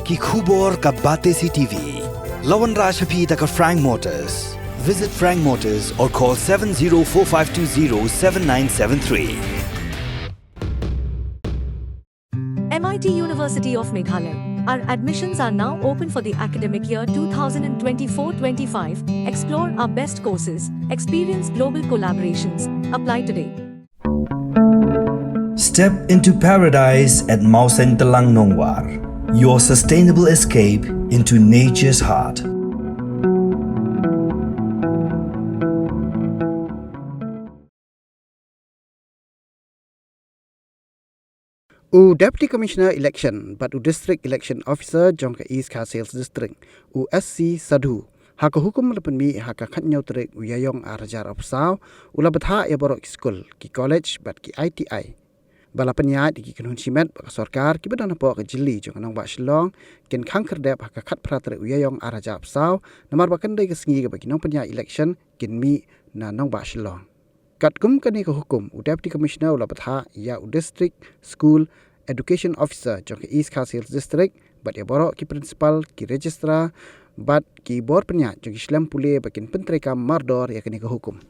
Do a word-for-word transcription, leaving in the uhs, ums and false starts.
Ki khubor ka Batesi T V. La wanrah sha phi da ka Frank Motors. Visit Frank Motors or call seven zero four five two zero seven nine seven three. M I T University of Meghalaya. Our admissions are now open for the academic year two thousand twenty-four twenty-five. Explore our best courses, experience global collaborations. Apply today. Step into paradise at Mawsyntelang Nongwar, your sustainable escape into nature's heart. U Deputy Commissioner Election bad u District Election Officer jong ka East Khasi Hills District, u S C Sadhu, ha ka hukum la pynmih ha ka khatñiew tarik u Ïaïong ar hajar arphew saw, u la bthah ïa baroh ki skul, ki college bad ki I T I ba la pynïaid da ki kynhun shimet bad ka sorkar kiba don hapoh ka jylla jong ka nongbah Shillong kin khang khyrdep ha ka khatphra tarik u Ïaïong ar hajar arphew saw, namar ba kan dei ka sngi kaba ki nongpynïaid election kin mih na nongbah Shillong. Katkum kane ka hukum, u Deputy Commissioner u la bthah ïa u District School Education Officer jong ka East Khasi Hills District bad ïa baroh ki principal, ki registrar bad ki bor pynïaid jong ki shlem pule ba kin pyntreikam mardor ïa kane ka hukum.